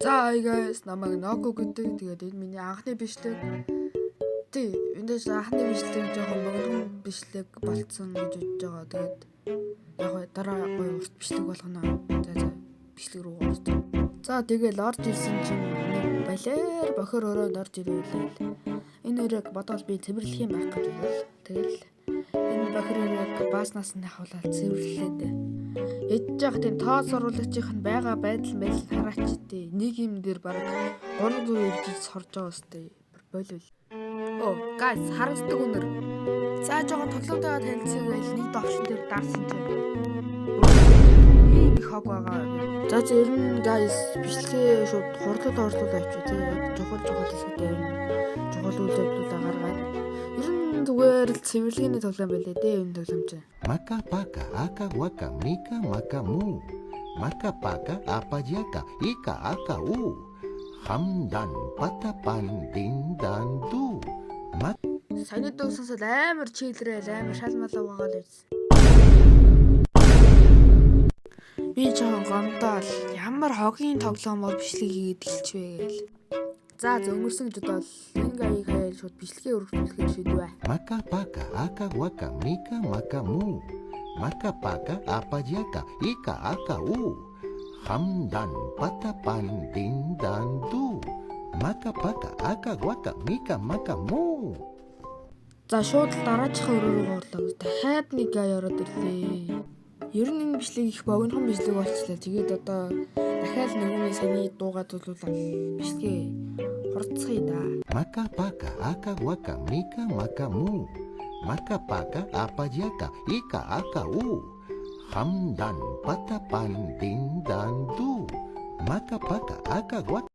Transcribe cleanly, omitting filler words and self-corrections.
За hi guys, намайг Ноко гэдэг. Тэгээд энэ миний анхны бичлэг. Тий, эндээс анхны бичлэг жоохон богинохон бичлэг болцсон гэж бодож байгаа. Тэгээд яг гоо дараа гоё урт бичлэг болгоно. За, бичлэг рүү орсон. За, тэгэл орж ирсэн чинь нэг балер бохор өрөөнд орж ирүүлээл. Энэ өрөөг бодоол би цэвэрлэх юм байх гэж бодвол. Тэгэл энэ бохир өрөөг бааснаас нь ахуулаад цэвэрлээд. Ядж явах тийм тоо суруулагчийнх нь байгаа байдал байдал хараач тий. Нэг юм дээр бараг 300 ирж сорж байгаа өстэй. Болов. Оо, guys, харагддаг үнэр. За, жоохон тоглоомтойгоо танилцъя гээл нэг довшин дээр дарсан чинь ийм их хог байгаа. За, ер нь guys, бичлэгээ шууд хурлал орлол авчи тий. Яг чухал чухал хэсгүүдээ ер нь чухал үйл явдлуудаа гаргаад ер нь зүгээр л цэвэрлэгээний тоглоом байлээ дээ энэ тоглоом чинь. Maca paca, aca huaca, mica maca mu. Maca paca, apa yaca, ica aca u. Hamdan patapan din dan du. Mac Саяны дуу сонсоод амар чийлрэл, амар шал малаа байгаа л байсан. Би жоохон гомдоол, ямар хогийн тоглоомоор бичлэг хийгээд эхэлчихвэ гээл. За, өнгөрсөн гэж бодоол энэ гаяг хаяал шууд бичлэгээ өргөжүүлэхээр шийдвэ. Maca paca, aca huaca, mica maca mu. Maca paca, apa yaca, ica aca u. Hamdan patapan din dan du. Maca paca, aca huaca, mica maca mu. За, шууд л дараачихын өрөө рүү орлоо. Дахиад нэг гай ороод ирлээ. Ер нь энэ бичлэг их богинохон бичлэг болчихлоо. Тэгээд одоо дахиад нэгний саяны дуугаа төлөвлөл бичлэгээ хурцсая да. Maca paca, aca huaca, mica maca mu. Maca paca, apa yaca, ica aca u. Hamdan patapan din dan du. Maca paca, aca huaca.